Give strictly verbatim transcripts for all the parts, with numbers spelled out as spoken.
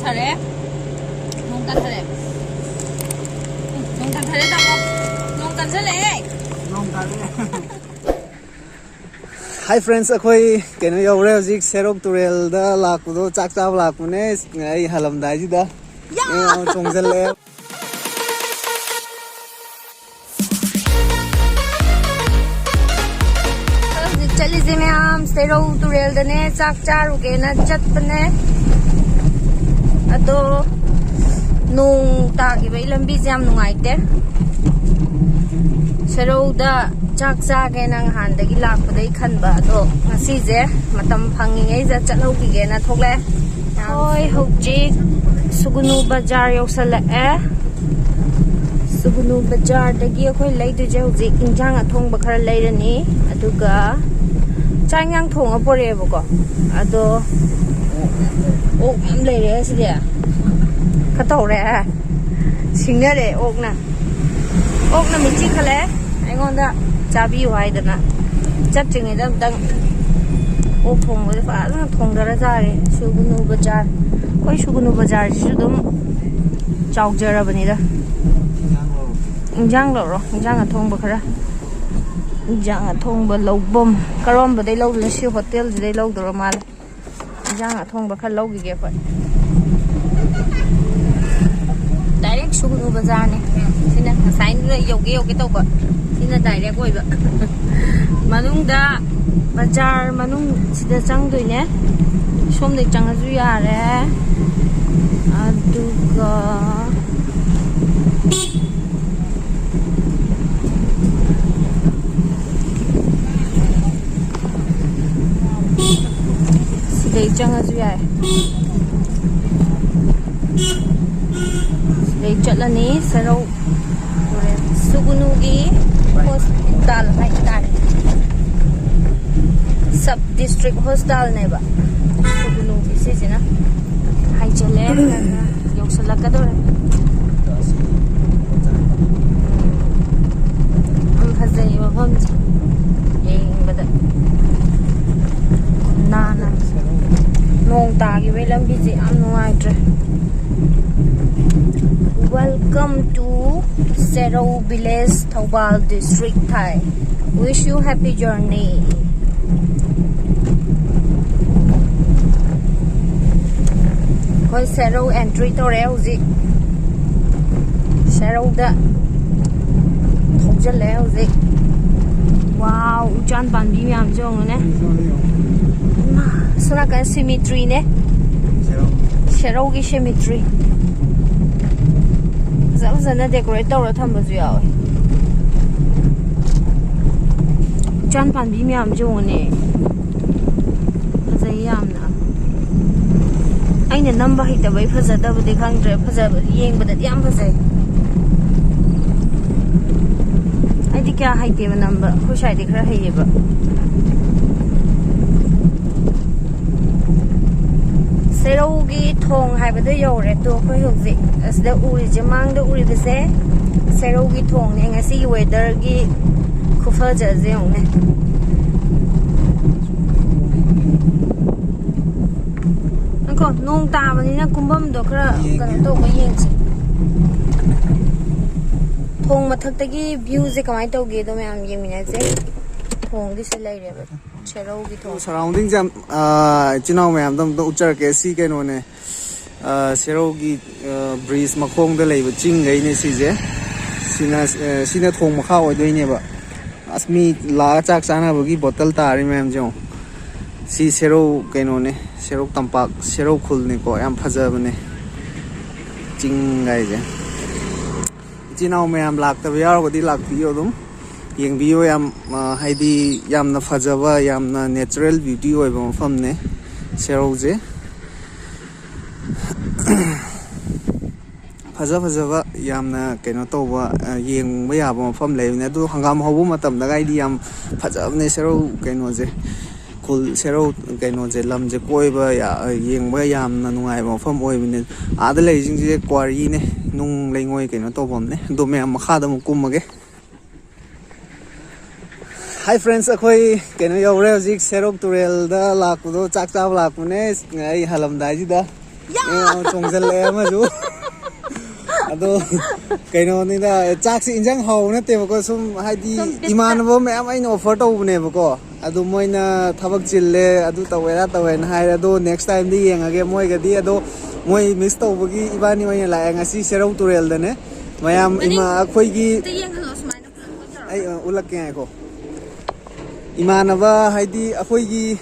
ꯊꯔꯦ꯫ ꯅꯣꯡ ꯀꯟꯊꯔꯦ꯫ ꯎꯝ, ꯅꯣꯡ ꯀꯟꯊꯔꯦ, ꯇꯥꯃꯣ꯫ ꯅꯣꯡ ꯀꯟꯁꯤꯜꯂꯛꯑꯦ꯫ Hi friends, ꯑꯩꯈꯣꯏ ꯀꯩꯅꯣ ꯌꯧꯔꯦ ꯍꯧꯖꯤꯛ, ꯁꯦꯔꯧ ꯇꯨꯔꯦꯜꯗ ꯂꯥꯛꯄꯗꯣ, ꯆꯥꯛ ꯆꯥꯕ ꯂꯥꯛꯄꯅꯦ꯫ ꯑꯩ ꯍꯜꯂꯝꯗꯥꯏꯁꯤꯗ ꯌꯥ! ꯃꯌꯥꯝ ꯑꯃ ꯆꯣꯡꯁꯤꯜꯂꯛꯑꯦ꯫ ꯍꯧꯖꯤꯛ ꯆꯠꯂꯤꯁꯦ ꯃꯌꯥꯝ ꯁꯦꯔꯧ ꯇꯨꯔꯦꯜꯗꯅꯦ, ꯆꯥꯛ ꯆꯥꯔꯨꯒꯦꯅ ꯆꯠꯄꯅꯦ꯫ ꯑꯗꯣ ꯅꯣꯡ ꯇꯥꯈꯤꯕꯩ ꯂꯝꯕꯤꯁꯦ ꯌꯥꯝ ꯅꯨꯡꯉꯥꯏꯇꯦ꯫ ꯁꯦꯔꯧꯗ ꯆꯥꯛ ꯆꯥꯒꯦꯅ ꯅꯍꯥꯟꯗꯒꯤ ꯂꯥꯛꯄꯗꯩ ꯈꯟꯕ, ꯑꯗꯣ ꯉꯁꯤꯁꯦ ꯃꯇꯝ ꯐꯪꯉꯤꯉꯩꯗ ꯆꯠꯍꯧꯈꯤꯒꯦꯅ ꯊꯣꯛꯂꯛꯑꯦ꯫ ꯍꯣꯏ, ꯍꯧꯖꯤꯛ ꯁꯨꯒꯨꯅꯨ ꯕꯖꯥꯔ ꯌꯧꯁꯜꯂꯛꯑꯦ꯫ ꯁꯨꯒꯨꯅꯨ ꯕꯖꯥꯔꯗꯒꯤ ꯑꯩꯈꯣꯏ ꯂꯩꯗꯣꯏꯁꯦ ꯍꯧꯖꯤꯛ ꯏꯟꯖꯥꯡ ꯑꯊꯣꯡꯕ ꯈꯔ ꯂꯩꯔꯅꯤ, ꯑꯗꯨꯒ ꯆꯥꯛ ꯏꯟꯖꯥꯡ ꯊꯣꯡꯉ ꯄꯣꯔꯛꯑꯦꯕꯀꯣ꯫ ꯑꯗꯣ ꯑꯣꯛ ꯃꯌꯥꯝ ꯂꯩꯔꯦ ꯁꯤꯗꯤ꯫ ꯈꯔ ꯇꯧꯔꯦ꯫ ꯁꯤꯡꯅꯔꯦ ꯑꯣꯛꯅ꯫ ꯑꯣꯛꯅ ꯃꯤꯠ ꯆꯤꯛꯈꯠꯂꯛꯑꯦ꯫ ꯑꯩꯉꯣꯟꯗ ꯆꯥꯕꯤꯌꯨ ꯍꯥꯏꯗꯅ꯫ ꯆꯠꯇ꯭ꯔꯤꯉꯩꯗ ꯑꯝꯇꯪ ꯑꯣꯛ ꯊꯣꯡꯕꯁꯦ ꯐꯖꯅ ꯊꯣꯡꯗꯔ ꯆꯥꯒꯦ꯫ ꯁꯨꯒꯨꯅꯨ ꯕꯖꯥꯔ꯫ ꯑꯩꯈꯣꯏ ꯁꯨꯒꯨꯅꯨ ꯕꯖꯥꯔꯁꯤꯁꯨ ꯑꯗꯨꯝ ꯆꯥꯎꯖꯔꯕꯅꯤꯗ꯫ ꯏꯟꯖꯥꯡ ꯂꯧꯔꯣ, ꯏꯟꯖꯥꯡ ꯑꯊꯣꯡꯕ ꯈꯔ꯫ ꯏꯟꯖꯥꯡ ꯑꯊꯣꯡꯕ ꯂꯧꯕꯝ꯫ ꯀꯔꯣꯝꯕꯗꯩ ꯂꯧꯗꯣꯏꯅꯣ? ꯁꯤ ꯍꯣꯇꯦꯜꯁꯤꯗꯩ ꯂꯧꯗꯣꯏꯔꯣ ꯃꯥꯜꯂꯦ꯫ ꯏꯟꯖꯥꯡ ꯑꯊꯣꯡꯕ ꯈꯔ ꯂꯧꯈꯤꯒꯦ ꯑꯩꯈꯣꯏ꯫ Direct ꯁꯨꯒꯅꯨ ꯕꯖꯥꯔꯅꯦ꯫ ꯁꯤꯅ ꯉꯁꯥꯏꯅ ꯌꯧꯒꯦ ꯌꯧꯒꯦ ꯇꯧꯕ꯫ ꯁꯤꯅ direct ꯑꯣꯏꯕ꯫ ꯃꯅꯨꯡꯗ ꯕꯖꯥꯔ ꯃꯅꯨꯡ ꯁꯤꯗ ꯆꯪꯗꯣꯏꯅꯦ꯫ ꯁꯣꯝꯗꯩ ꯆꯪꯉꯁꯨ ꯌꯥꯔꯦ꯫ ꯑꯗꯨꯒ ꯁꯤꯗꯩ ꯆꯪꯉꯁꯨ ꯌꯥꯏ꯫ ꯁꯤꯗꯩ ꯆꯠꯂꯅꯤ ꯁꯦꯔꯧ ꯇꯨꯔꯦꯜ ꯁꯨꯒꯨꯅꯨꯒꯤ ꯍꯣꯁꯄꯤꯇꯥꯜ ꯍꯥꯏꯇꯥꯔꯦ꯫ Sub district hospitalꯅꯦꯕ ꯁꯨꯒꯨꯅꯨꯒꯤ ꯁꯤꯁꯤꯅ꯫ ꯍꯥꯏꯖꯜꯂꯦ, ꯌꯧꯁꯜꯂꯛꯀꯗꯧꯔꯦ꯫ ꯌꯥꯝ ꯐꯖꯩ ꯃꯐꯝꯁꯦ ꯌꯦꯡꯕꯗ꯫ ꯅꯥꯟꯅ ꯅꯣꯡ ꯇꯥ ꯂꯥꯛꯈꯤꯕꯒꯤ ꯂꯝꯕꯤꯁꯦ ꯌꯥꯝ ꯅꯨꯡꯉꯥꯏꯇ꯭ꯔꯦ꯫ Welcome to Serou village, Thoubal district, Thai. Wish you happy journey. ꯑꯩꯈꯣꯏ ꯁꯦꯔꯧ entry ꯇꯧꯔꯦ ꯍꯧꯖꯤꯛ꯫ ꯁꯦꯔꯧꯗ ꯊꯧꯖꯤꯜꯂꯦ ꯍꯧꯖꯤꯛ꯫ ꯋꯥꯎ, ꯎꯆꯥꯟ ꯄꯥꯝꯕꯤ ꯃꯌꯥꯝꯁꯦ ꯌꯦꯡꯉꯨꯅꯦ꯫ ꯏꯃꯥ, ꯁꯣꯝ ꯅꯥꯀꯟ cemeteryꯅꯦ꯫ ꯁꯦꯔꯧꯒꯤ cemetery꯫ ꯐꯖ ꯐꯖꯅ decorate ꯇꯧꯔ ꯊꯝꯕꯁꯨ ꯌꯥꯎꯋꯦ꯫ ꯎꯆꯥꯟ ꯄꯥꯝꯕꯤ ꯃꯌꯥꯝꯁꯦ ꯌꯦꯡꯉꯨꯅꯦ꯫ ꯐꯖꯩ ꯌꯥꯝꯅ꯫ ꯑꯩꯅ ꯅꯝꯕ ꯍꯩꯇꯕꯩ ꯐꯖꯗꯕꯗꯤ ꯈꯪꯗ꯭ꯔꯦ꯫ ꯐꯖꯕ, ꯌꯦꯡꯕꯗꯗꯤ ꯌꯥꯝ ꯐꯖꯩ꯫ ꯑꯩꯗꯤ ꯀꯌꯥ ꯍꯩꯇꯦꯕ ꯅꯝꯕ꯫ ꯑꯩꯈꯣꯏ ꯁ꯭ꯋꯥꯏꯗꯤ ꯈꯔ ꯍꯩꯌꯦꯕ꯫ ꯁꯦꯔꯧꯒꯤ ꯊꯣꯡ ꯍꯥꯏꯕꯗꯣ ꯌꯧꯔꯦ꯫ ꯇꯣ, ꯑꯩꯈꯣꯏ ꯍꯧꯖꯤꯛ ꯑꯁꯤꯗ ꯎꯔꯤꯁꯦ, ꯃꯥꯡꯗ ꯎꯔꯤꯕꯁꯦ ꯁꯦꯔꯧꯒꯤ ꯊꯣꯡꯅꯦ꯫ ꯉꯁꯤꯒꯤ weatherꯒꯤ ꯈꯨꯐꯖꯁꯦ ꯌꯦꯡꯉꯨꯅꯦ꯫ ꯉꯥꯏꯈꯣ, ꯅꯣꯡ ꯇꯥꯕꯅꯤꯅ ꯀꯨꯝꯐꯝꯗꯣ ꯈꯔ ꯀꯩꯅꯣ ꯇꯧꯕ ꯌꯦꯡꯁꯤ꯫ ꯊꯣꯡ ꯃꯊꯛꯇꯒꯤ viewꯁꯦ ꯀꯃꯥꯏꯅ ꯇꯧꯒꯦꯗꯣ ꯃꯌꯥꯝ ꯌꯦꯡꯃꯤꯟꯅꯁꯦ꯫ ꯊꯣꯡꯒꯤꯁꯨ ꯂꯩꯔꯦꯕ, ꯁꯦꯔꯧꯒꯤ ꯊꯣꯡ꯫ Surroundingꯁꯦ ꯌꯥꯝ, ꯑꯥ, ꯏꯆꯤꯟ ꯏꯅꯥꯎ ꯃꯌꯥꯝꯗ ꯑꯝꯇ ꯎꯠꯆꯔꯛꯀꯦ꯫ ꯁꯤ ꯀꯩꯅꯣꯅꯦ, ꯑꯥ, ꯁꯦꯔꯧꯒꯤ, ꯑꯥ, bridge ꯃꯈꯣꯡꯗ ꯂꯩꯕ ꯆꯤꯡꯈꯩꯅꯦ ꯁꯤꯁꯦ꯫ ꯁꯤꯅ, ꯑꯥ, ꯁꯤꯅ ꯊꯣꯡ ꯃꯈꯥ ꯑꯣꯏꯗꯣꯏꯅꯦꯕ꯫ ꯑꯁ, ꯃꯤ ꯂꯥꯛꯑ ꯆꯥꯛ ꯆꯥꯅꯕꯒꯤ bottle ꯇꯥꯔꯤ ꯃꯌꯥꯝꯁꯦ ꯌꯦꯡꯉꯣ꯫ ꯁꯤ ꯁꯦꯔꯧ ꯀꯩꯅꯣꯅꯦ, ꯁꯦꯔꯧ ꯇꯝꯄꯥꯛ, ꯁꯦꯔꯧ ꯈꯨꯜꯅꯤꯀꯣ꯫ ꯌꯥꯝ ꯐꯖꯕꯅꯦ ꯆꯤꯡꯒꯥꯏꯁꯦ꯫ ꯏꯆꯤꯟ ꯏꯅꯥꯎ ꯃꯌꯥꯝ ꯂꯥꯛꯇꯕ ꯌꯥꯎꯔꯒꯗꯤ ꯂꯥꯛꯄꯤꯌꯨ ꯑꯗꯨꯝ꯫ ꯌꯦꯡꯕꯤꯌꯨ, ꯌꯥꯝ, ꯑ, ꯍꯥꯏꯗꯤ ꯌꯥꯝꯅ ꯐꯖꯕ, ꯌꯥꯝꯅ natural beauty ꯑꯣꯏꯕ ꯃꯐꯝꯅꯦ ꯁꯦꯔꯧꯁꯦ꯫ ꯐꯖ ꯐꯖꯕ ꯌꯥꯝꯅ ꯀꯩꯅꯣ ꯇꯧꯕ, ꯑ, ꯌꯦꯡꯕ ꯌꯥꯕ ꯃꯐꯝ ꯂꯩꯕꯅꯦ꯫ ꯑꯗꯨ ꯍꯪꯒꯥꯝ ꯍꯧꯕ ꯃꯇꯝꯗꯒꯥꯏꯗꯤ ꯌꯥꯝ ꯐꯖꯕꯅꯦ ꯁꯦꯔꯧ ꯀꯩꯅꯣꯁꯦ꯫ ꯈꯨꯜ ꯁꯦꯔꯧ ꯀꯩꯅꯣꯁꯦ, ꯂꯝꯁꯦ ꯀꯣꯏꯕ ꯌꯥ-, ꯌꯦꯡꯕ ꯌꯥꯝꯅ ꯅꯨꯡꯉꯥꯏꯕ ꯃꯐꯝ ꯑꯣꯏꯕꯅꯦ꯫ ꯑꯥꯗ ꯂꯩꯔꯤꯁꯤꯡꯁꯦ quarryꯅꯦ, ꯅꯨꯡ ꯂꯩꯉꯣꯏ ꯀꯩꯅꯣ ꯇꯧꯐꯝꯅꯦ꯫ ꯑꯗꯣ ꯃꯌꯥꯝ ꯃꯈꯥꯗ ꯑꯃꯨꯛ ꯀꯨꯝꯃꯒꯦ꯫ Hi friends, ꯑꯩꯈꯣꯏ ꯀꯩꯅꯣ ꯌꯧꯔꯦ ꯍꯧꯖꯤꯛ, ꯁꯦꯔꯧ ꯇꯨꯔꯦꯜꯗ ꯂꯥꯛꯄꯗꯣ, ꯆꯥꯛ ꯆꯥꯕ ꯂꯥꯛꯄꯅꯦ꯫ ꯑꯩ ꯍꯜꯂꯝꯗꯥꯏꯁꯤꯗ ꯑꯦ, ꯑꯃ ꯆꯣꯡꯁꯤꯜꯂꯛꯑꯦ ꯑꯃꯁꯨ꯫ ꯑꯗꯣ ꯀꯩꯅꯣꯅꯤꯗ, ꯆꯥꯛꯁꯤ ꯏꯟꯖꯥꯡ ꯍꯥꯎꯕ ꯅꯠꯇꯦꯕꯀꯣ, ꯁꯨꯝ ꯍꯥꯏꯗꯤ ꯁꯨꯝ ꯇꯦꯁꯇ꯫ ꯏꯃꯥꯟꯅꯕ ꯃꯌꯥꯝ ꯑꯩꯅ offer ꯇꯧꯕꯅꯦꯕꯀꯣ, ꯑꯗꯨ ꯃꯣꯏꯅ ꯊꯕꯛ ꯆꯤꯜꯂꯦ, ꯑꯗꯨ ꯇꯧꯋꯦ ꯑꯗꯥ ꯇꯧꯋꯦꯅ ꯍꯥꯏꯔꯦ꯫ ꯑꯗꯣ next timeꯗ ꯌꯦꯡꯉꯒꯦ ꯃꯣꯏꯒꯗꯤ꯫ ꯑꯗꯣ ꯃꯣꯏ miss ꯇꯧꯕꯒꯤ ꯏꯕꯥꯅꯤ ꯑꯣꯏꯅ ꯂꯥꯛꯑꯦ ꯉꯁꯤ ꯁꯦꯔꯧ ꯇꯨꯔꯦꯜꯗꯅꯦ꯫ ꯃꯌꯥꯝ ꯏꯃꯥ ꯑꯩꯈꯣꯏꯒꯤ ꯑꯝꯇ ꯌꯦꯡꯍꯜꯂꯣ ꯁꯨꯃꯥꯏꯅ ꯄꯨꯂꯞ ꯄꯨꯂꯞ ꯑꯩ ꯇꯧꯔꯒ꯫ ꯑ, ꯎꯠꯂꯛꯀꯦ ꯉꯥꯏꯈꯣ꯫ ꯏꯃꯥꯟꯅꯕ ꯍꯥꯏꯗꯤ ꯑꯩꯈꯣꯏꯒꯤ,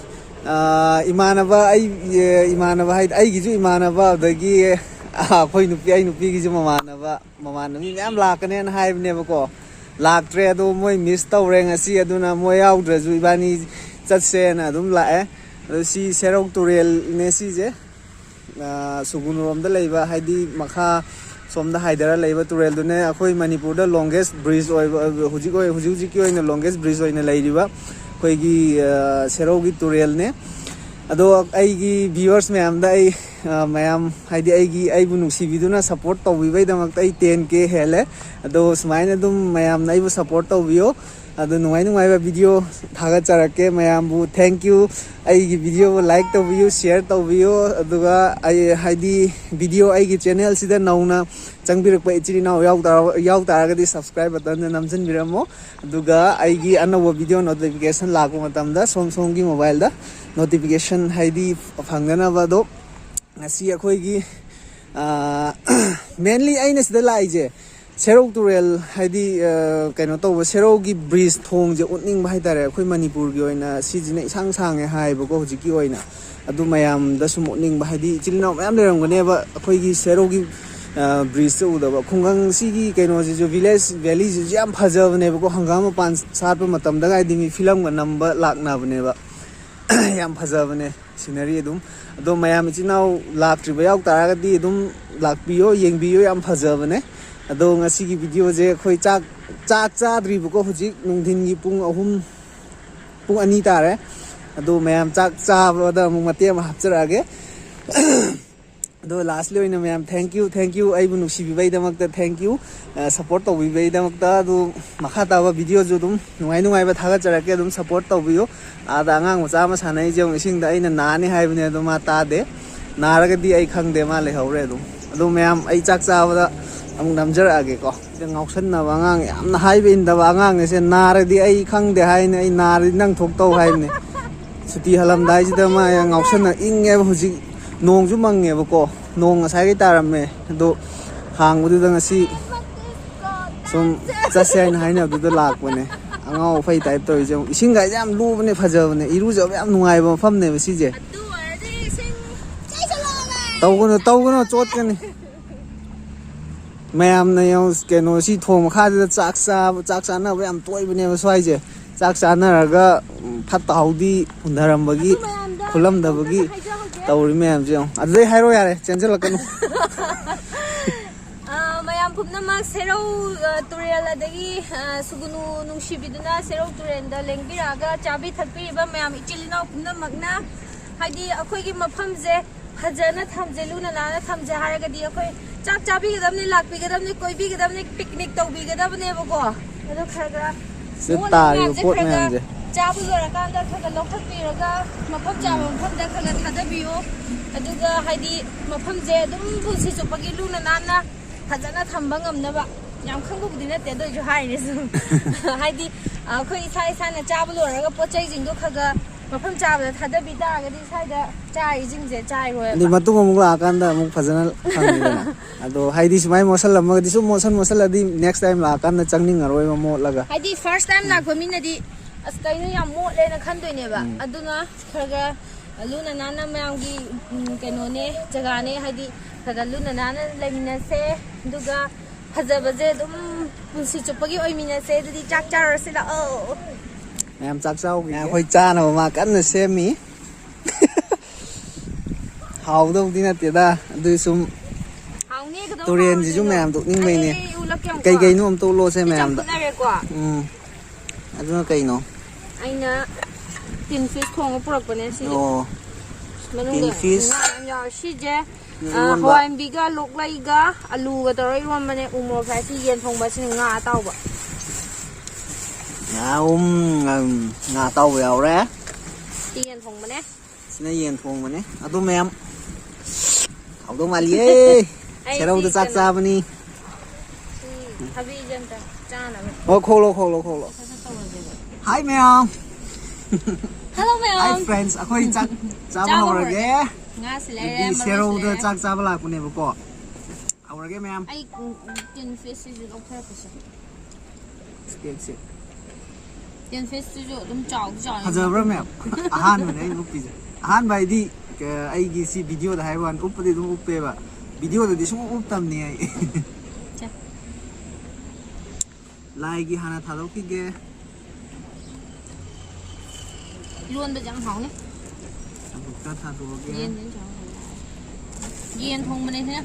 ꯑ, ꯏꯃꯥꯟꯅꯕ ꯑꯩ, ꯑ, ꯏꯃꯥꯟꯅꯕ ꯍꯥꯏꯗꯤ ꯑꯩꯒꯤꯁꯨ ꯏꯃꯥꯟꯅꯕ, ꯑꯗꯒꯤ ꯑꯩꯈꯣꯏ ꯅꯨꯄꯤ, ꯑꯩ ꯅꯨꯄꯤꯒꯤꯁꯨ ꯃꯃꯥꯟꯅꯕ, ꯃꯃꯥꯟꯅꯕꯤ ꯃꯌꯥꯝ ꯂꯥꯛꯀꯅꯦꯅ ꯍꯥꯏꯕꯅꯦꯕꯀꯣ꯫ ꯂꯥꯛꯇ꯭ꯔꯦ꯫ ꯑꯗꯣ ꯃꯣꯏ miss ꯇꯧꯔꯦ ꯉꯁꯤ, ꯑꯗꯨꯅ ꯃꯣꯏ ꯌꯥꯎꯗ꯭ꯔꯁꯨ ꯏꯕꯥꯅꯤ ꯆꯠꯁꯦꯅ ꯑꯗꯨꯝ ꯂꯥꯛꯑꯦ꯫ ꯑꯗꯣ ꯁꯤ ꯁꯦꯔꯧ ꯇꯨꯔꯦꯜꯅꯦ ꯁꯤꯁꯦ꯫ ꯑ, ꯁꯨꯒꯨꯅꯨꯔꯣꯝꯗ ꯂꯩꯕ, ꯍꯥꯏꯗꯤ ꯃꯈꯥ ꯁꯣꯝꯗ ꯍꯥꯏꯊꯔ ꯂꯩꯕ ꯇꯨꯔꯦꯜꯗꯨꯅꯦ ꯑꯩꯈꯣꯏ ꯃꯅꯤꯄꯨꯔꯗ longest bridge ꯑꯣꯏꯕ, ꯍꯧꯖꯤꯛ ꯑꯣꯏ-, ꯍꯧꯖꯤꯛ ꯍꯧꯖꯤꯛꯀꯤ ꯑꯣꯏꯅ longest bridge ꯑꯣꯏꯅ ꯂꯩꯔꯤꯕ ꯑꯩꯈꯣꯏꯒꯤ, ꯑ, ꯁꯦꯔꯧꯒꯤ ꯇꯨꯔꯦꯜꯅꯦ꯫ ꯑꯗꯣ ꯑꯩꯒꯤ viewers ꯃꯌꯥꯝꯗ ꯑꯩ, ꯑ, ꯃꯌꯥꯝ ꯍꯥꯏꯗꯤ ꯑꯩꯒꯤ, ꯑꯩꯕꯨ ꯅꯨꯡꯁꯤꯕꯤꯗꯨꯅ support ꯇꯧꯕꯤꯕꯩꯗꯃꯛꯇ ꯑꯩ ten K ꯍꯦꯜꯂꯦ꯫ ꯑꯗꯣ ꯁꯨꯃꯥꯏꯅ ꯑꯗꯨꯝ ꯃꯌꯥꯝꯅ ꯑꯩꯕꯨ support ꯇꯧꯕꯤꯌꯣ꯫ ꯑꯗꯣ ꯅꯨꯡꯉꯥꯏ ꯅꯨꯡꯉꯥꯏꯕ video ꯊꯥꯒꯠꯆꯔꯛꯀꯦ ꯃꯌꯥꯝꯕꯨ꯫ Thank you꯫ ꯑꯩꯒꯤ videoꯕꯨ like ꯇꯧꯕꯤꯌꯨ, share ꯇꯧꯕꯤꯌꯨ, ꯑꯗꯨꯒ ꯑꯩ, ꯍꯥꯏꯗꯤ, video ꯑꯩꯒꯤ channelꯁꯤꯗ ꯅꯧꯅ ꯆꯪꯕꯤꯔꯛꯄ ꯏꯆꯤꯜ ꯏꯅꯥꯎ ꯌꯥꯎ ꯇꯥꯔ-, ꯌꯥꯎ ꯇꯥꯔꯒꯗꯤ subscribe buttonꯗ ꯅꯝꯁꯤꯟꯕꯤꯔꯝꯃꯣ꯫ ꯑꯗꯨꯒ ꯑꯩꯒꯤ ꯑꯅꯧꯕ video notification ꯂꯥꯛꯄ ꯃꯇꯝꯗ ꯁꯣꯝ ꯁꯣꯝꯒꯤ mobileꯗ notification ꯍꯥꯏꯗꯤ ꯐꯪꯅꯅꯕ꯫ ꯑꯗꯣ ꯉꯁꯤ ꯑꯩꯈꯣꯏꯒꯤ, ꯑ, mainly ꯑꯩꯅ ꯁꯤꯗ ꯂꯥꯛꯏꯁꯦ ꯁꯦꯔꯧ ꯇꯨꯔꯦꯜ, ꯍꯥꯏꯗꯤ, ꯑ, ꯀꯩꯅꯣ ꯇꯧꯕ, ꯁꯦꯔꯧꯒꯤ bridge, ꯊꯣꯡꯁꯦ ꯎꯠꯅꯤꯡꯕ ꯍꯥꯏꯇꯥꯔꯦ꯫ ꯑꯩꯈꯣꯏ ꯃꯅꯤꯄꯨꯔꯒꯤ ꯑꯣꯏꯅ ꯁꯤꯁꯤꯅ ꯏꯁꯥꯡ ꯁꯥꯡꯉꯦ ꯍꯥꯏꯌꯦꯕꯀꯣ ꯍꯧꯖꯤꯛꯀꯤ ꯑꯣꯏꯅ꯫ ꯑꯗꯨ ꯃꯌꯥꯝꯗ ꯁꯨꯝ ꯎꯠꯅꯤꯡꯕ, ꯍꯥꯏꯗꯤ ꯏꯆꯤꯜ ꯏꯅꯥꯎ ꯃꯌꯥꯝ ꯂꯩꯔꯝꯒꯅꯦꯕ ꯑꯩꯈꯣꯏꯒꯤ ꯁꯦꯔꯧꯒꯤ, ꯑ, bridgeꯁꯦ ꯎꯗꯕ꯫ ꯈꯨꯡꯒꯪꯁꯤꯒꯤ ꯀꯩꯅꯣꯁꯤꯁꯨ, village valleyꯁꯤꯁꯨ ꯌꯥꯝ ꯐꯖꯕꯅꯦꯕꯀꯣ꯫ ꯍꯪꯒꯥꯝ ꯃꯄꯥꯟ ꯁꯥꯠꯄ ꯃꯇꯝꯗꯒ ꯍꯥꯏꯗꯤ ꯃꯤ filmꯒ ꯅꯝꯕ ꯂꯥꯛꯅꯕꯅꯦꯕ꯫ ꯌꯥꯝ ꯐꯖꯕꯅꯦ scenery ꯑꯗꯨꯝ꯫ ꯑꯗꯣ ꯃꯌꯥꯝ ꯏꯆꯤꯟ ꯏꯅꯥꯎ ꯂꯥꯛꯇ꯭ꯔꯤꯕ ꯌꯥꯎ ꯇꯥꯔꯒꯗꯤ ꯑꯗꯨꯝ ꯂꯥꯛꯄꯤꯌꯣ, ꯌꯦꯡꯕꯤꯌꯣ, ꯌꯥꯝ ꯐꯖꯕꯅꯦ꯫ ꯑꯗꯣ ꯉꯁꯤꯒꯤ videoꯁꯦ ꯑꯩꯈꯣꯏ ꯆꯥꯛ, ꯆꯥꯛ ꯆꯥꯗ꯭ꯔꯤꯕꯀꯣ, ꯍꯧꯖꯤꯛ ꯅꯨꯡꯊꯤꯟꯒꯤ ꯄꯨꯡ ꯑꯍꯨꯝ, ꯄꯨꯡ ꯑꯅꯤ ꯇꯥꯔꯦ꯫ ꯑꯗꯣ ꯃꯌꯥꯝ ꯆꯥꯛ ꯆꯥꯕꯗ ꯑꯃꯨꯛ ꯃꯇꯦꯛ ꯑꯃ ꯍꯥꯞꯆꯔꯛꯑꯒꯦ꯫ ꯑꯗꯣ lastly ꯑꯣꯏꯅ ꯃꯌꯥꯝ, thank you, thank you, ꯑꯩꯕꯨ ꯅꯨꯡꯁꯤꯕꯤꯕꯩꯗꯃꯛꯇ thank you, support ꯇꯧꯕꯤꯕꯩꯗꯃꯛꯇ꯫ ꯑꯗꯨ ꯃꯈꯥ ꯇꯥꯕ videoꯁꯨ ꯑꯗꯨꯝ ꯅꯨꯡꯉꯥꯏ ꯅꯨꯡꯉꯥꯏꯕ ꯊꯥꯒꯠꯆꯔꯛꯀꯦ, ꯑꯗꯨꯝ support ꯇꯧꯕꯤꯌꯨ꯫ ꯑꯥꯗ ꯑꯉꯥꯡ ꯃꯆꯥ ꯑꯃ ꯁꯥꯟꯅꯩꯁꯦ ꯑꯃꯨꯛ ꯏꯁꯤꯡꯗ, ꯑꯩꯅ ꯅꯥꯅꯤ ꯍꯥꯏꯕꯅꯦ, ꯑꯗꯣ ꯃꯥ ꯇꯥꯗꯦ꯫ ꯅꯥꯔꯒꯗꯤ ꯑꯩ ꯈꯪꯗꯦ, ꯃꯥ ꯂꯩꯍꯧꯔꯦ ꯑꯗꯨꯝ꯫ ꯑꯗꯣ ꯃꯌꯥꯝ, ꯑꯩ ꯆꯥꯛ ꯆꯥꯕꯗ ꯑꯃꯨꯛ ꯅꯝꯖꯔꯛꯑꯒꯦꯀꯣ꯫ ꯁꯤꯗ ꯉꯥꯎꯁꯟꯅꯕ ꯑꯉꯥꯡ, ꯌꯥꯝꯅ ꯍꯥꯏꯕ ꯏꯟꯗꯕ ꯑꯉꯥꯡꯅꯦ꯫ ꯁꯦ ꯅꯥꯔꯗꯤ ꯑꯩ ꯈꯪꯗꯦ ꯍꯥꯏꯅꯤ, ꯑꯩ ꯅꯥꯔꯗꯤ ꯅꯪ ꯊꯣꯛꯇꯧ ꯍꯥꯏꯕꯅꯦ꯫ ꯁꯨꯇꯤ ꯍꯜꯂꯝꯗꯥꯏꯁꯤꯗ ꯃꯥ ꯌꯥꯝ ꯉꯥꯎꯁꯟꯅ, ꯏꯪꯉꯦꯕ ꯍꯧꯖꯤꯛ, ꯅꯣꯡꯁꯨ ꯃꯪꯉꯦꯕꯀꯣ꯫ ꯅꯣꯡ ꯉꯁꯥꯏꯒꯩ ꯇꯥꯔꯝꯃꯦ, ꯑꯗꯣ ꯍꯥꯡꯕꯗꯨꯗ ꯉꯁꯤ ꯁꯨꯝ ꯆꯠꯁꯦ ꯍꯥꯏꯅ ꯍꯥꯏꯅꯕꯗꯨꯗ ꯂꯥꯛꯄꯅꯦ꯫ ꯑꯉꯥꯎ ꯑꯐꯩ type ꯇꯧꯔꯤꯁꯦ ꯌꯦꯡꯉꯨ꯫ ꯏꯁꯤꯡꯒꯥꯏꯁꯦ ꯌꯥꯝ ꯂꯨꯕꯅꯦ, ꯐꯖꯕꯅꯦ, ꯏꯔꯨꯖꯕ ꯌꯥꯝ ꯅꯨꯡꯉꯥꯏꯕ ꯃꯐꯝꯅꯦꯕ ꯁꯤꯁꯦ꯫ ꯇꯧꯒꯅꯨ, ꯇꯧꯒꯅꯨ, ꯆꯣꯠꯀꯅꯤ꯫ ꯃꯌꯥꯝꯅ ꯌꯦꯡꯉꯨ, ꯀꯩꯅꯣ, ꯁꯤ ꯊꯣꯡ ꯃꯈꯥꯁꯤꯗ ꯆꯥꯛ ꯆꯥꯕ, ꯆꯥꯛ ꯆꯥꯅꯕ ꯌꯥꯝ ꯇꯣꯏꯕꯅꯦꯕ ꯁ꯭ꯋꯥꯏꯁꯦ꯫ ꯆꯥꯛ ꯆꯥꯅꯔꯒ, ꯎꯝ, ꯐꯠꯇ ꯍꯥꯎꯗꯤ ꯍꯨꯟꯅꯔꯝꯕꯒꯤ, ꯑꯗꯨ ꯃꯌꯥꯝꯗꯣ ꯈꯨꯜꯂꯝꯗꯕꯒꯤ ꯑꯝꯇ ꯍꯥꯏꯖꯍꯧꯒꯦ꯫ ꯇꯧꯔꯤ ꯃꯌꯥꯝꯁꯦ ꯌꯦꯡꯉꯨ꯫ ꯑꯗꯨꯗꯩ ꯍꯥꯏꯔꯣ ꯌꯥꯔꯦ, ꯆꯦꯟꯁꯤꯜꯂꯛꯀꯅꯨ꯫ ꯑ, ꯃꯌꯥꯝ ꯄꯨꯝꯅꯃꯛ ꯁꯦꯔꯧ, ꯑ, ꯇꯨꯔꯦꯜ ꯑꯗꯒꯤ, ꯑ, ꯁꯨꯒꯨꯅꯨ ꯅꯨꯡꯁꯤꯕꯤꯗꯨꯅ ꯁꯦꯔꯧ ꯇꯨꯔꯦꯜꯗ ꯂꯦꯡꯕꯤꯔꯛꯑꯒ ꯆꯥꯕꯤ ꯊꯛꯄꯤꯔꯤꯕ ꯃꯌꯥꯝ ꯏꯆꯤꯜ ꯏꯅꯥꯎ ꯄꯨꯝꯅꯃꯛꯅ, ꯍꯥꯏꯗꯤ ꯑꯩꯈꯣꯏꯒꯤ ꯃꯐꯝꯁꯦ ꯐꯖꯅ ꯊꯝꯁꯦ, ꯂꯨꯅ ꯅꯥꯟꯅ ꯊꯝꯁꯦ ꯍꯥꯏꯔꯒꯗꯤ ꯑꯩꯈꯣꯏ ꯆꯥꯛ ꯆꯥꯕꯤꯒꯗꯕꯅꯤ, ꯂꯥꯛꯄꯤꯒꯗꯕꯅꯤ, ꯀꯣꯏꯕꯤꯒꯗꯕꯅꯤ, picnic ꯇꯧꯕꯤꯒꯗꯕꯅꯦꯕꯀꯣ꯫ ꯑꯗꯣ ꯈꯔ ꯈꯔ ꯁꯤꯗ ꯃꯣꯠꯂꯤꯕ ꯇꯥꯔꯤꯕ ꯃꯌꯥꯝꯁꯦ ꯄꯣꯠ ꯈꯔ ꯈꯔ ꯃꯌꯥꯝꯁꯦ꯫ ꯆꯥꯕ ꯂꯣꯏꯔꯀꯥꯟꯗ ꯈꯔ ꯈꯔ ꯂꯧꯊꯣꯛꯄꯤꯔꯒ ꯃꯐꯝ ꯆꯥꯕ ꯎꯝ꯫ ꯃꯐꯝꯗ ꯈꯔ ꯈꯔ ꯊꯥꯗꯕꯤꯌꯨ꯫ ꯑꯗꯨꯒ ꯍꯥꯏꯗꯤ ꯃꯐꯝꯁꯦ ꯑꯗꯨꯝ ꯄꯨꯟꯁꯤ ꯆꯨꯞꯄꯒꯤ ꯂꯨꯅ ꯅꯥꯟꯅ ꯐꯖꯅ ꯊꯝꯕ ꯉꯝꯅꯕ꯫ ꯌꯥꯝ ꯈꯪꯕꯕꯨꯗꯤ ꯅꯠꯇꯦ, ꯑꯗꯨ ꯑꯣꯏꯁꯨ ꯍꯥꯏꯔꯤꯅꯦ ꯁꯨꯝ꯫ ꯍꯥꯏꯗꯤ, ꯑ, ꯑꯩꯈꯣꯏ ꯏꯁꯥ ꯏꯁꯥꯅ ꯆꯥꯕ ꯂꯣꯏꯔꯒ ꯄꯣꯠ ꯆꯩꯁꯤꯡꯗꯣ ꯈꯔ ꯈꯔ ꯃꯐꯝ ꯆꯥꯕꯗ ꯊꯥꯗꯕꯤ ꯇꯥꯔꯒꯗꯤ ꯁ꯭ꯋꯥꯏꯗ ꯆꯥꯔꯤꯁꯤꯡꯁꯦ ꯆꯥꯏꯔꯣꯏꯕ꯫ ꯑꯗꯩ ꯃꯇꯨꯡ ꯑꯃꯨꯛ ꯂꯥꯛꯑꯀꯥꯟꯗ ꯑꯃꯨꯛ ꯐꯖꯅ ꯐꯪꯉꯤꯗꯅ꯫ ꯑꯗꯣ ꯍꯥꯏꯗꯤ ꯁꯨꯃꯥꯏꯅ ꯃꯣꯠꯁꯜꯂꯝꯃꯒꯗꯤ ꯁꯨꯝ ꯃꯣꯠꯁꯟ ꯃꯣꯠꯁꯜꯂꯗꯤ next time ꯂꯥꯛꯑꯀꯥꯟꯗ ꯆꯪꯅꯤꯡꯉꯔꯣꯏꯕ ꯃꯣꯠꯂꯒ꯫ ꯍꯥꯏꯗꯤ first time ꯂꯥꯛꯄ ꯃꯤꯅꯗꯤ "ꯑꯁ, ꯀꯩꯅꯣ, ꯌꯥꯝ ꯃꯣꯠꯂꯦꯅ" ꯈꯟꯗꯣꯏꯅꯦꯕ꯫ ꯎꯝ꯫ ꯑꯗꯨꯅ ꯈꯔ ꯈꯔ ꯂꯨꯅ ꯅꯥꯟꯅ ꯃꯌꯥꯝꯒꯤ, ꯎꯝ, ꯀꯩꯅꯣꯅꯦ, ꯖꯒꯥꯅꯦ, ꯍꯥꯏꯗꯤ ꯈꯔ ꯈꯔ ꯂꯨꯅ ꯅꯥꯟꯅ ꯂꯩꯃꯤꯟꯅꯁꯦ꯫ ꯑꯗꯨꯒ ꯐꯖꯕꯁꯦ ꯑꯗꯨꯝ ꯄꯨꯟꯁꯤ ꯆꯨꯞꯄꯒꯤ ꯑꯣꯏꯃꯤꯟꯅꯁꯦ꯫ ꯑꯗꯨꯗꯤ ꯆꯥꯛ ꯆꯥꯔꯁꯤ ꯂꯥꯛꯑꯣ꯫ ꯃꯌꯥꯝ ꯆꯥꯛ ꯆꯥꯍꯧꯈꯤꯒꯦ꯫ ꯑꯩꯈꯣꯏ ꯆꯥꯅꯕ ꯃꯥ ꯀꯟꯅ ꯁꯦꯝꯃꯤ꯫ ꯍꯥꯎꯗꯧꯗꯤ ꯅꯠꯇꯦꯗ, ꯑꯗꯨ ꯁꯨꯝ ꯍꯥꯎꯅꯤ, ꯀꯩꯗꯧ ꯇꯨꯔꯦꯟꯁꯤꯁꯨ ꯍꯥꯎꯔꯣꯏꯗꯣꯏꯅꯣ? ꯃꯌꯥꯝ ꯇꯣꯛꯅꯤꯡꯕꯩꯅꯦ꯫ ꯑꯩ, ꯑꯩ ꯎꯠꯂꯛꯀꯦ ꯑꯃꯨꯛꯀꯣ꯫ ꯀꯩ ꯀꯩꯅꯣ ꯑꯝꯇ ꯎꯠꯂꯣꯁꯦ ꯁꯤ ꯃꯌꯥꯝꯗ꯫ ꯆꯝꯐꯨꯠꯅꯔꯦꯀꯣ꯫ ꯎꯝ꯫ ꯑꯗꯨꯅ ꯀꯩꯅꯣ? ꯑꯩꯅ tin fish ꯊꯣꯡꯉ ꯄꯨꯔꯛꯄꯅꯦ ꯁꯤꯁꯦ꯫ ꯑꯣ꯫ ꯃꯅꯨꯡꯗ tin fish꯫ ꯉꯥ ꯌꯥꯝ ꯌꯥꯎꯔꯦ꯫ ꯁꯤꯁꯦ ꯑ, ꯏꯔꯣꯟꯕ꯫ ꯍꯋꯥꯏ ꯃꯨꯕꯤꯒ ꯂꯣꯛꯂꯩꯒ ꯑꯂꯨꯒ ꯇꯧꯔꯒ ꯏꯔꯣꯟꯕꯅꯦ꯫ ꯎ ꯃꯣꯔꯣꯛ ꯁꯥꯏ꯫ ꯁꯤ ꯌꯦꯟ ꯊꯣꯡꯕ, ꯁꯤꯅ ꯉꯥ ꯑꯇꯥꯎꯕ꯫ ꯉꯥ ꯑꯍꯨꯝ, ꯉꯥ ꯑꯇꯥꯎꯕ ꯌꯥꯎꯔꯦ꯫ ꯁꯤ ꯌꯦꯟ ꯊꯣꯡꯕꯅꯦ꯫ ꯁꯤꯅ ꯌꯦꯟ ꯊꯣꯡꯕꯅꯦ꯫ ꯑꯗꯨ ꯃꯌꯥꯝ ꯍꯥꯎꯗꯧ ꯃꯥꯜꯂꯤꯌꯦ꯫ ꯑꯩ ꯁꯦꯔꯧꯗ ꯁꯤ ꯆꯥꯛ ꯀꯩꯅꯣ, ꯆꯥꯕꯅꯤ꯫ ꯁꯤ ꯊꯕꯤꯁꯦ ꯑꯝꯇ ꯆꯥꯅꯕ꯫ ꯑꯣ, ꯈꯣꯛꯂꯣ, ꯈꯣꯛꯂꯣ, ꯈꯣꯛꯂꯣ꯫ ꯁꯠ ꯁꯠ ꯇꯧꯔꯁꯦꯕ꯫ Hi ꯃꯌꯥꯝ꯫ Hello ꯃꯌꯥꯝ꯫ Hi friends, ꯑꯩꯈꯣꯏ ꯆꯥꯛ ꯆꯥꯕ ꯆꯥꯕ ꯍꯧꯔꯒꯦ꯫ ꯍꯧꯔꯒꯦ꯫ ꯉꯥꯁꯨ ꯂꯩꯔꯦ, ꯑꯗꯒꯤ ꯃꯔꯣꯏꯁꯨ ꯁꯦꯔꯧꯗ ꯂꯩꯔꯦ꯫ ꯆꯥꯛ ꯆꯥꯕ ꯂꯥꯛꯄꯅꯦꯕꯀꯣ꯫ ꯍꯧꯔꯒꯦ ꯃꯌꯥꯝ꯫ ꯑꯩ, ꯎꯝ, ꯎꯝ, tin fishꯁꯤꯁꯨ ꯂꯧꯊꯔꯛꯄꯁꯦ꯫ Tin fish꯫ Tin fishꯇꯨꯁꯨ ꯑꯗꯨꯝ ꯆꯥꯎꯗꯤ ꯆꯥꯎꯋꯦ꯫ ꯐꯖꯕ꯭ꯔꯥ ꯃꯌꯥꯝ? ꯑꯍꯥꯟꯕꯅꯦ ꯑꯩꯅ ꯎꯞꯄꯤꯁꯦ꯫ ꯑꯍꯥꯟꯕ ꯍꯥꯏꯗꯤ, ꯀ-, ꯑꯩꯒꯤ ꯁꯤ videoꯗ ꯍꯥꯏꯕ ꯋꯥꯅꯤ, ꯎꯞꯄꯗꯤ ꯑꯗꯨꯝ ꯎꯞꯄꯦꯕ꯫ Videoꯗꯗꯤ ꯁꯨꯡꯎꯞ ꯎꯞꯇꯕꯅꯤ ꯑꯩ꯫ ꯁꯦ꯫ ꯂꯥꯏꯒꯤ ꯍꯥꯟꯅ ꯊꯥꯗꯣꯛꯈꯤꯒꯦ꯫ ꯏꯔꯣꯟꯕꯁꯦ ꯌꯥꯝ ꯍꯥꯎꯅꯤ꯫ ꯆꯝꯐꯨꯠ ꯈꯔ ꯊꯥꯗꯣꯛꯑꯒꯦ꯫ ꯌꯦꯟꯁꯦ ꯌꯥꯝ ꯍꯥꯎꯅꯤ꯫ ꯌꯦꯟ ꯊꯣꯡꯕꯅꯦ ꯁꯤꯅ꯫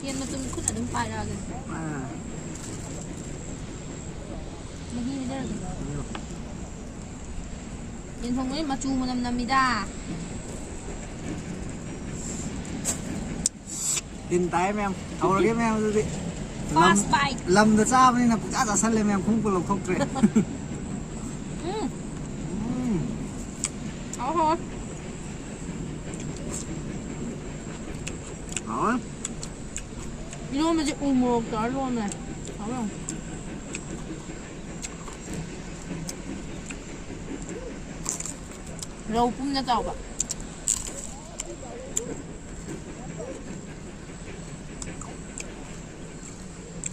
ꯌꯦꯟ ꯃꯇꯨꯝ ꯈꯨꯠꯅ ꯑꯗꯨꯝ ꯄꯥꯏꯔꯛꯑꯒꯦ꯫ ꯑꯥ꯫ ꯃꯍꯤ ꯍꯩꯖꯔꯒꯦ꯫ ꯑꯗꯣ ꯌꯦꯟ ꯊꯣꯡꯕꯁꯦ ꯃꯆꯨ ꯃꯅꯝ ꯅꯝꯃꯤꯗ꯫ ꯇꯤꯟ ꯇꯥꯏ ꯃꯌꯥꯝ꯫ ꯍꯧꯔꯒꯦ ꯃꯌꯥꯝ ꯑꯗꯨꯗꯤ꯫ ꯂꯝ-, First bite꯫ ꯂꯝꯗ ꯆꯥꯕꯅꯤꯅ ꯄꯨꯡꯆꯥ ꯆꯥꯁꯜꯂꯦ ꯃꯌꯥꯝ, ꯈꯣꯡꯎꯞꯀ ꯂꯧꯊꯣꯛꯇ꯭ꯔꯦ꯫ ꯎꯝ꯫ ꯎꯝ꯫ ꯍꯥꯎ ꯍꯥꯎ꯫ ꯍꯥꯎꯋꯦ꯫ ꯏꯔꯣꯟꯕꯁꯦ ꯎ ꯃꯣꯔꯣꯛ ꯇꯧꯔ ꯂꯣꯟꯕꯅꯦ꯫ ꯍꯥꯎꯋꯦ ꯌꯥꯝ꯫ ꯔꯧ ꯄꯨꯝꯅ ꯆꯥꯎꯕ꯫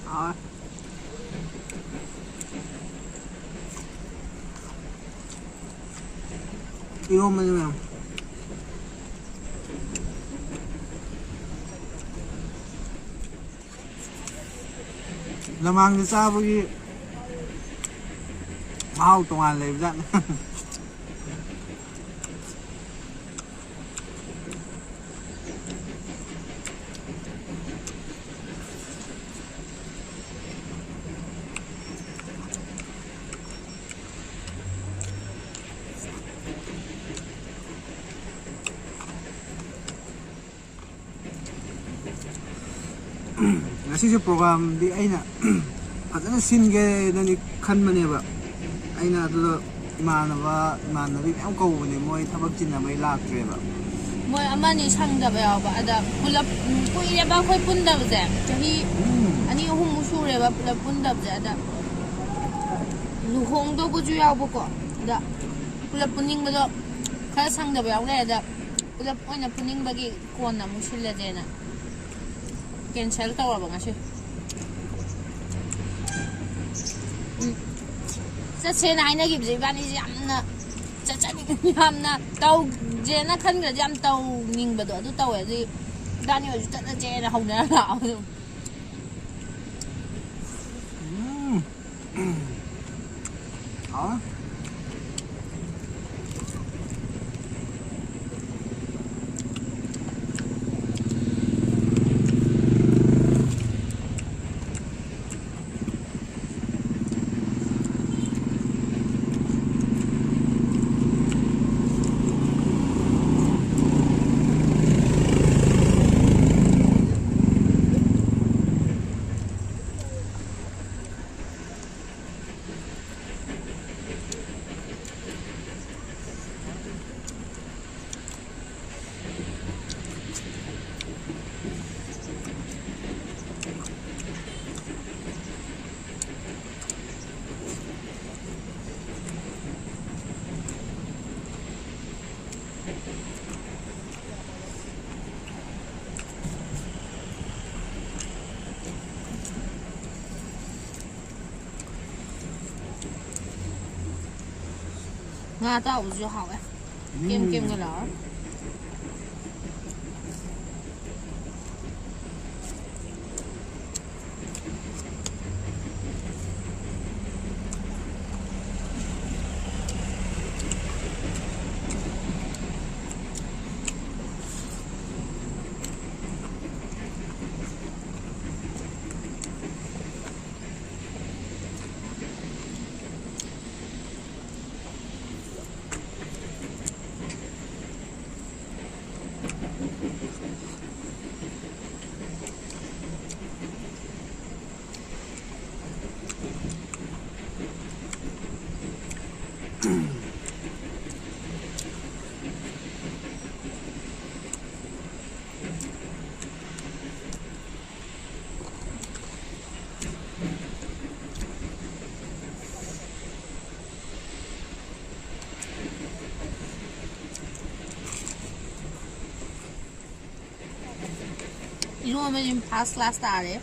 ꯍꯥꯎꯋꯦ꯫ ꯏꯔꯣꯝꯕꯁꯦ ꯃꯌꯥꯝ꯫ ꯂꯃꯥꯡꯗ ꯆꯥꯕꯒꯤ ꯃꯍꯥꯎ ꯇꯣꯉꯥꯟꯅ ꯂꯩꯕꯖꯥꯠꯅꯤ꯫ ꯉꯁꯤꯁꯦ ꯄ꯭ꯔꯣꯒ꯭ꯔꯥꯝꯗꯤ ꯑꯩꯅ ꯐꯖꯅ ꯁꯤꯟꯒꯦꯅꯗꯤ ꯈꯟꯕꯅꯦꯕ꯫ ꯑꯩꯅ ꯑꯗꯨꯗ ꯏꯃꯥꯟꯅꯕ ꯏꯃꯥꯟꯅꯕꯤ ꯃꯌꯥꯝ ꯀꯧꯕꯅꯦ, ꯃꯣꯏ ꯊꯕꯛ ꯆꯤꯟꯅꯕꯩ ꯂꯥꯛꯇ꯭ꯔꯦꯕ꯫ ꯃꯣꯏ ꯑꯃꯅꯤ ꯁꯪꯗꯕ ꯌꯥꯎꯕ꯫ ꯑꯗ ꯄꯨꯂꯞ, ꯎꯝ, ꯀꯨꯏꯔꯦꯕ ꯑꯩꯈꯣꯏ ꯄꯨꯟꯗꯕꯁꯦ, ꯆꯍꯤ ꯑꯅꯤ ꯑꯍꯨꯝꯃꯨꯛ ꯁꯨꯔꯦꯕ ꯄꯨꯂꯞ ꯄꯨꯟꯗꯕꯁꯦ꯫ ꯑꯗ ꯂꯨꯍꯣꯡꯗꯧꯕꯁꯨ ꯌꯥꯎꯕꯀꯣ꯫ ꯑꯗ ꯄꯨꯂꯞ ꯄꯨꯅꯤꯡꯕꯗꯣ ꯈꯔ ꯁꯪꯗꯕ ꯌꯥꯎꯅꯩ꯫ ꯑꯗ ꯄꯨꯂꯞ ꯑꯣꯏꯅ ꯄꯨꯅꯤꯡꯕꯒꯤ ꯀꯣꯟꯅ ꯑꯃꯨꯛ ꯁꯤꯜꯂꯁꯦꯅ ꯀꯦꯟꯁꯦꯜ ꯇꯧꯔꯕ ꯉꯁꯤ꯫ ꯎꯝ꯫ ꯆꯠꯁꯦꯅ ꯍꯥꯏꯅꯈꯤꯕꯁꯦ ꯏꯕꯥꯅꯤꯁꯦ ꯌꯥꯝꯅ ꯆꯠꯆꯅꯤꯡ-, ꯌꯥꯝꯅ ꯇꯧꯁꯦꯅ ꯈꯟꯈ꯭ꯔꯗꯤ ꯌꯥꯝ ꯇꯧꯅꯤꯡꯕꯗꯣ ꯑꯗꯨ ꯇꯧꯋꯦ꯫ ꯑꯗꯨꯗꯤ ꯏꯕꯥꯅꯤ ꯑꯣꯏꯔꯁꯨ ꯆꯠꯂꯁꯦꯅ ꯍꯧꯅꯔ ꯂꯥꯛꯑꯣ ꯑꯗꯨꯝ꯫ ꯎꯝ꯫ ꯍꯥꯎ꯫ ꯉꯥ ꯑꯇꯥꯎꯕꯁꯨ ꯍꯥꯎꯋꯦ꯫ ꯀꯦꯝ ꯀꯦꯝꯒ ꯂꯥꯎꯔ꯫ ꯏꯔꯣꯟꯕꯁꯤ first class ꯇꯥꯔꯦ꯫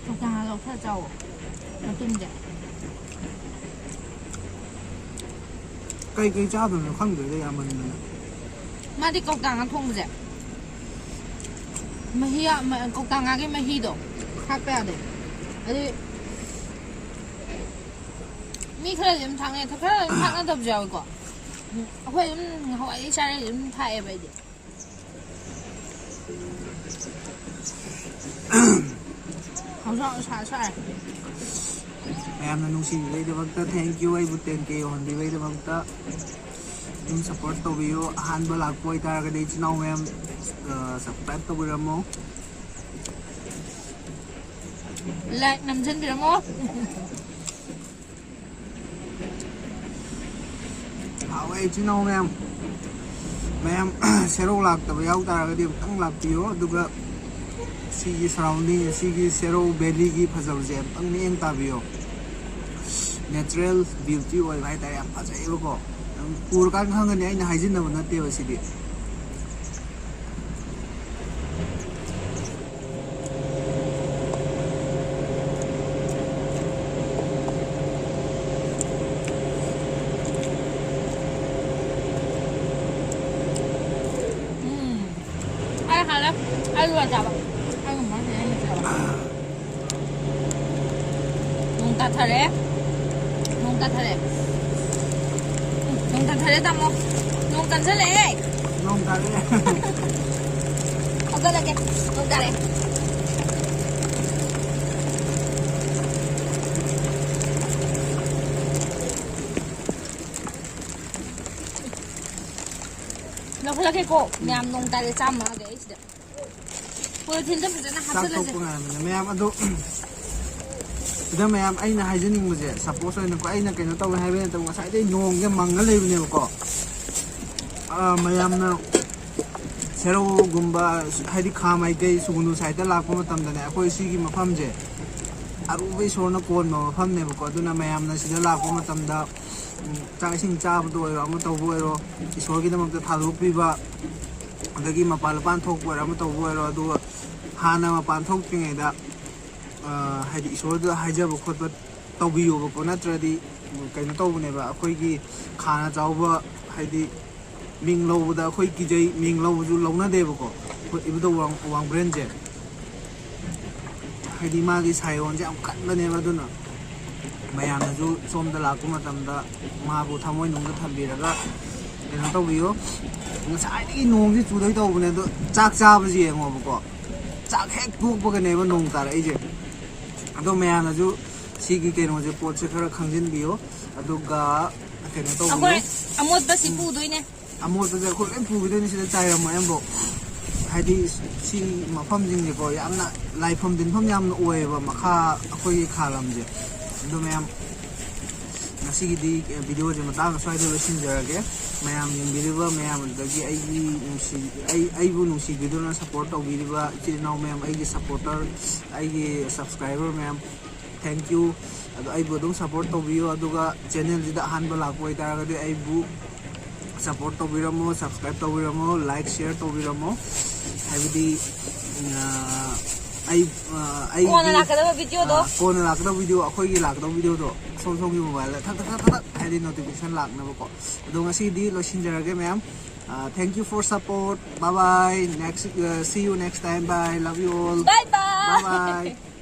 ꯀꯧꯇꯥ ꯉꯥ ꯂꯧꯊꯔ ꯆꯥꯎꯋꯣ꯫ ꯃꯇꯨꯝꯁꯦ꯫ ꯀꯩ ꯀꯩ ꯆꯥꯗꯣꯏꯅꯣ ꯈꯪꯗ꯭ꯔꯦꯗ ꯌꯥꯝꯃꯟꯗꯅ꯫ ꯃꯥꯗꯤ ꯀꯧꯇꯥ ꯉꯥ ꯊꯣꯡꯕꯁꯦ ꯃꯍꯤ ꯌꯥꯝ-, ꯀꯧꯇꯥ ꯉꯥꯒꯤ ꯃꯍꯤꯗꯣ ꯊꯥꯛꯄ ꯌꯥꯗꯦ꯫ ꯑꯗꯨ ꯃꯤ ꯈꯔꯗꯤ ꯑꯗꯨꯝ ꯊꯥꯛꯅꯩ, ꯈꯔ ꯑꯗꯨꯝ ꯊꯥꯛꯅꯗꯕꯁꯨ ꯌꯥꯎꯋꯤꯀꯣ꯫ ꯎꯝ, ꯑꯩꯈꯣꯏ ꯑꯗꯨꯝ ꯅꯍꯥꯟꯋꯥꯏꯗꯒꯤ ꯆꯥꯔꯛꯏꯁꯦ ꯑꯗꯨꯝ ꯊꯥꯛꯑꯦꯕ ꯑꯩꯗꯤ꯫ ꯍꯧꯖꯤꯛ ꯁꯥ ꯁꯥꯔꯦ꯫ ꯃꯌꯥꯝꯅ ꯅꯨꯡꯁꯤꯕꯤꯕꯩꯗꯃꯛꯇ thank you, ꯑꯩꯕꯨ ten K ꯌꯧꯍꯟꯕꯤꯕꯩꯗꯃꯛꯇ꯫ ꯑꯗꯨꯝ support ꯇꯧꯕꯤꯌꯨ꯫ ꯑꯍꯥꯟꯕ ꯂꯥꯛꯄ ꯑꯣꯏꯇꯥꯔꯒꯗꯤ ꯏꯆꯤꯟ ꯏꯅꯥꯎ ꯃꯌꯥꯝ, ꯑ, subscribe ꯇꯧꯕꯤꯔꯝꯃꯣ꯫ Like ꯅꯝꯖꯟꯕꯤꯔꯝꯃꯣ꯫ ꯍꯥꯎꯋꯦ ꯏꯆꯤꯟ ꯏꯅꯥꯎ ꯃꯌꯥꯝ꯫ ꯃꯌꯥꯝ ꯁꯦꯔꯧ ꯂꯥꯛꯇꯕ ꯌꯥꯎ ꯇꯥꯔꯒꯗꯤ ꯑꯃꯨꯛꯇꯪ ꯂꯥꯛꯄꯤꯌꯣ, ꯑꯗꯨꯒ ꯁꯤꯒꯤ surrounding, ꯁꯤꯒꯤ ꯁꯦꯔꯧ valley ꯒꯤ ꯐꯖꯕꯁꯦ ꯑꯃꯨꯛꯇꯪ ꯃꯤꯠꯌꯦꯡ ꯇꯥꯕꯤꯌꯣ꯫ Natural beauty ꯑꯣꯏꯕ ꯍꯥꯏꯇꯥꯔꯦ, ꯌꯥꯝ ꯐꯖꯩꯌꯦꯕꯀꯣ꯫ ꯑꯗꯨꯝ ꯎꯔꯀꯥꯟꯗ ꯈꯪꯒꯅꯤ, ꯑꯩꯅ ꯍꯥꯏꯖꯤꯟꯅꯕ ꯅꯠꯇꯦꯕ ꯁꯤꯗꯤ꯫ ꯎꯝ꯫ ꯑꯩ ꯍꯥꯟꯅ ꯑꯩ ꯂꯣꯏ ꯆꯥꯕ꯫ ꯑꯩꯒꯨꯝꯕ ꯍꯦꯟꯅ ꯍꯦꯟꯅ ꯆꯥꯕ꯫ ꯅꯣꯡ ꯇꯥꯊꯔꯦ꯫ ꯅꯣꯡ ꯇꯥꯊꯔꯦ꯫ ꯎꯝ, ꯅꯣꯡ ꯇꯥꯊꯔꯦ, ꯇꯥꯃꯣ꯫ ꯅꯣꯡ ꯀꯟꯁꯜꯂꯛꯑꯦ꯫ ꯅꯣꯡ ꯇꯥꯔꯛꯑꯦ꯫ ꯍꯧꯒꯠꯂꯣ꯫ ꯆꯠꯂꯒꯦ꯫ ꯅꯣꯡ ꯇꯥꯔꯛꯑꯦ꯫ ꯂꯧꯈꯠꯂꯛꯀꯦꯀꯣ꯫ ꯃꯌꯥꯝ ꯅꯣꯡ ꯇꯥꯔꯦ ꯆꯥꯝꯃꯒ ꯑꯩ ꯁꯤꯗ꯫ ꯄꯣꯂꯤꯊꯤꯟꯗ ꯐꯖꯅ ꯆꯥꯛ ꯍꯥꯞꯆꯜꯂꯁꯦ꯫ ꯇꯣꯛꯄ ꯉꯥꯏꯔꯝꯕꯅꯦ ꯃꯌꯥꯝ꯫ ꯑꯗꯣ ꯁꯤꯗ ꯃꯌꯥꯝ ꯑꯩꯅ ꯍꯥꯏꯖꯅꯤꯡꯕꯁꯦ, ꯁꯄꯣꯁ ꯑꯣꯏꯅꯀꯣ, ꯑꯩꯅ ꯀꯩꯅꯣ ꯇꯧꯋꯦ ꯍꯥꯏꯕ ꯅꯠꯇꯕ, ꯉꯁꯥꯏꯗꯩ ꯅꯣꯡꯁꯦ ꯃꯪꯉ ꯂꯩꯕꯅꯦꯕꯀꯣ꯫ ꯑꯥ, ꯃꯌꯥꯝꯅ ꯁꯦꯔꯧꯒꯨꯝꯕ, ꯍꯥꯏꯗꯤ ꯈꯥ ꯃꯥꯏꯀꯩ ꯁꯨꯒꯨꯅꯨ ꯁꯥꯏꯠꯇ ꯂꯥꯛꯄ ꯃꯇꯝꯗꯅꯦ, ꯑꯩꯈꯣꯏ ꯁꯤꯒꯤ ꯃꯐꯝꯁꯦ ꯑꯔꯨꯕ ꯏꯁꯣꯔꯅ ꯀꯣꯟꯕ ꯃꯐꯝꯅꯦꯕꯀꯣ꯫ ꯑꯗꯨꯅ ꯃꯌꯥꯝꯅ ꯁꯤꯗ ꯂꯥꯛꯄ ꯃꯇꯝꯗ, ꯎꯝ, ꯆꯥꯛ ꯏꯁꯤꯡ ꯆꯥꯕꯗ ꯑꯣꯏꯔꯣ, ꯑꯃ ꯇꯧꯕ ꯑꯣꯏꯔꯣ, ꯏꯁꯣꯔꯒꯤꯗꯃꯛꯇ ꯊꯥꯗꯣꯛꯄꯤꯕ, ꯑꯗꯒꯤ ꯃꯄꯥꯟ ꯂꯨꯄꯥꯟ ꯊꯣꯛꯄ ꯑꯣꯏꯔꯣ, ꯑꯃ ꯇꯧꯕ ꯑꯣꯏꯔꯣ, ꯑꯗꯨꯒ ꯍꯥꯟꯅ ꯃꯄꯥꯟ ꯊꯣꯛꯇ꯭ꯔꯤꯉꯩꯗ, ꯑ, ꯍꯥꯏꯗꯤ ꯏꯁꯣꯔꯗ ꯍꯥꯏꯖꯕ ꯈꯣꯠꯄ ꯇꯧꯕꯤꯌꯣꯕꯀꯣ꯫ ꯅꯠꯇ꯭ꯔꯗꯤ ꯀꯩꯅꯣ ꯇꯧꯕꯅꯦꯕ, ꯑꯩꯈꯣꯏꯒꯤ ꯈꯥꯅ ꯆꯥꯎꯕ, ꯍꯥꯏꯗꯤ ꯃꯤꯡ ꯂꯧꯕꯗ ꯑꯩꯈꯣꯏ ꯀꯤꯖꯩ, ꯃꯤꯡ ꯂꯧꯕꯁꯨ ꯂꯧꯅꯗꯦꯕꯀꯣ꯫ ꯑꯩꯈꯣꯏ ꯏꯕꯨꯙꯧ ꯋꯥꯡ-, ꯋꯥꯡꯕ꯭ꯔꯦꯟꯁꯦ, ꯍꯥꯏꯗꯤ ꯃꯥꯒꯤ ꯁꯥꯏꯑꯣꯟꯁꯦ ꯌꯥꯝ ꯀꯟꯕꯅꯦꯕ꯫ ꯑꯗꯨꯅ ꯃꯌꯥꯝꯅꯁꯨ ꯁꯣꯝꯗ ꯂꯥꯛꯄ ꯃꯇꯝꯗ ꯃꯥꯕꯨ ꯊꯃꯣꯏꯅꯨꯡꯗ ꯊꯝꯕꯤꯔꯒ ꯀꯩꯅꯣ ꯇꯧꯕꯤꯌꯣ꯫ ꯉꯁꯥꯏꯗꯒꯤ ꯅꯣꯡꯁꯦ ꯆꯨꯗꯣꯏ ꯇꯧꯕꯅꯦ, ꯑꯗꯣ ꯆꯥꯛ ꯆꯥꯕꯁꯦ ꯌꯦꯡꯉꯣꯕꯀꯣ, ꯆꯥꯛ ꯍꯦꯛ ꯇꯣꯛꯄꯒꯅꯦꯕ ꯅꯣꯡ ꯇꯥꯔꯛꯏꯁꯦ꯫ ꯑꯗꯣ ꯃꯌꯥꯝꯅꯁꯨ ꯁꯤꯒꯤ ꯀꯩꯅꯣꯁꯦ, ꯄꯣꯠꯁꯦ ꯈꯔ ꯈꯪꯖꯤꯟꯕꯤꯌꯣ꯫ ꯑꯗꯨꯒ ꯀꯩꯅꯣ ꯇꯧꯕꯤꯌꯣ꯫ ꯑꯩꯈꯣꯏ ꯑꯃꯣꯠꯄꯁꯤ ꯎꯝ꯫ ꯄꯨꯗꯣꯏꯅꯦ꯫ ꯑꯃꯣꯠꯄꯁꯦ ꯑꯩꯈꯣꯏ ꯂꯣꯏ ꯄꯨꯈꯤꯗꯣꯏꯅꯤ, ꯁꯤꯗ ꯆꯥꯏꯔꯝꯃꯣꯏ ꯑꯝꯐꯥꯎ꯫ ꯍꯥꯏꯗꯤ ꯁꯤ ꯃꯐꯝꯁꯤꯡꯁꯦꯀꯣ, ꯌꯥꯝꯅ ꯂꯥꯏꯐꯝ ꯇꯤꯟꯐꯝ ꯌꯥꯝꯅ ꯑꯣꯏꯌꯦꯕ, ꯃꯈꯥ ꯑꯩꯈꯣꯏꯒꯤ ꯈꯥ ꯂꯝꯁꯦ꯫ ꯑꯗꯣ ꯃꯌꯥꯝ, ꯉꯁꯤꯒꯤꯗꯤ ꯚꯤꯗꯤꯑꯣꯁꯦ ꯃꯇꯥꯡ ꯑꯁ꯭ꯋꯥꯏꯗ ꯂꯣꯏꯁꯤꯟꯖꯔꯒꯦ꯫ ꯃꯌꯥꯝ ꯌꯦꯡꯕꯤꯔꯤꯕ ꯃꯌꯥꯝ, ꯑꯗꯨꯗꯒꯤ ꯑꯩꯒꯤ ꯅꯨꯡꯁꯤ-, ꯑꯩ, ꯑꯩꯕꯨ ꯅꯨꯡꯁꯤꯕꯤꯗꯨꯅ ꯁꯞꯄꯣꯔꯠ ꯇꯧꯕꯤꯔꯤꯕ ꯏꯆꯤꯜ ꯏꯅꯥꯎ ꯃꯌꯥꯝ, ꯑꯩꯒꯤ ꯁꯞꯄꯣꯔꯇꯔ, ꯑꯩꯒꯤ ꯁꯕꯁꯀ꯭ꯔꯥꯏꯕꯔ ꯃꯌꯥꯝ, thank you꯫ ꯑꯗꯣ ꯑꯩꯕꯨ ꯑꯗꯨꯝ ꯁꯞꯄꯣꯔꯠ ꯇꯧꯕꯤꯌꯨ, ꯑꯗꯨꯒ ꯆꯦꯅꯦꯜꯁꯤꯗ ꯑꯍꯥꯟꯕ ꯂꯥꯛꯄ ꯑꯣꯏꯇꯥꯔꯒꯗꯤ ꯑꯩꯕꯨ ꯁꯞꯄꯣꯔꯠ ꯇꯧꯕꯤꯔꯝꯃꯣ, ꯁꯕꯁꯀ꯭ꯔꯥꯏꯕ ꯇꯧꯕꯤꯔꯝꯃꯣ, ꯂꯥꯏꯛ, ꯁꯤꯌꯔ ꯇꯧꯕꯤꯔꯝꯃꯣ꯫ ꯍꯥꯏꯕꯗꯤ, ꯑ, ꯑꯩ, ꯑ, ꯑꯩꯒꯤ, ꯀꯣꯟꯅ ꯂꯥꯛꯀꯗꯕ ꯚꯤꯗꯤꯑꯣꯗꯣ꯫ ꯑ, ꯀꯣꯟꯅ ꯂꯥꯛꯀꯗꯕ ꯚꯤꯗꯤꯑꯣ, ꯑꯩꯈꯣꯏꯒꯤ ꯂꯥꯛꯀꯗꯕ ꯚꯤꯗꯤꯑꯣꯗꯣ ꯁꯣꯝ ꯁꯣꯝꯒꯤ ꯃꯣꯕꯥꯏꯜꯗ ꯊꯛ ꯊꯛ ꯊꯛ ꯊꯛ ꯊꯛ ꯍꯥꯏꯗꯤ ꯅꯣꯇꯤꯐꯤꯀꯦꯁꯟ ꯂꯥꯛꯅꯕꯀꯣ꯫ ꯑꯗꯣ ꯉꯁꯤꯒꯤꯗꯤ ꯂꯣꯏꯁꯤꯟꯖꯔꯒꯦ ꯃꯌꯥꯝ꯫ ꯑ, thank you for support. Bye bye. Next, uh, see you next time. Bye. Love you all. Bye bye. Bye bye.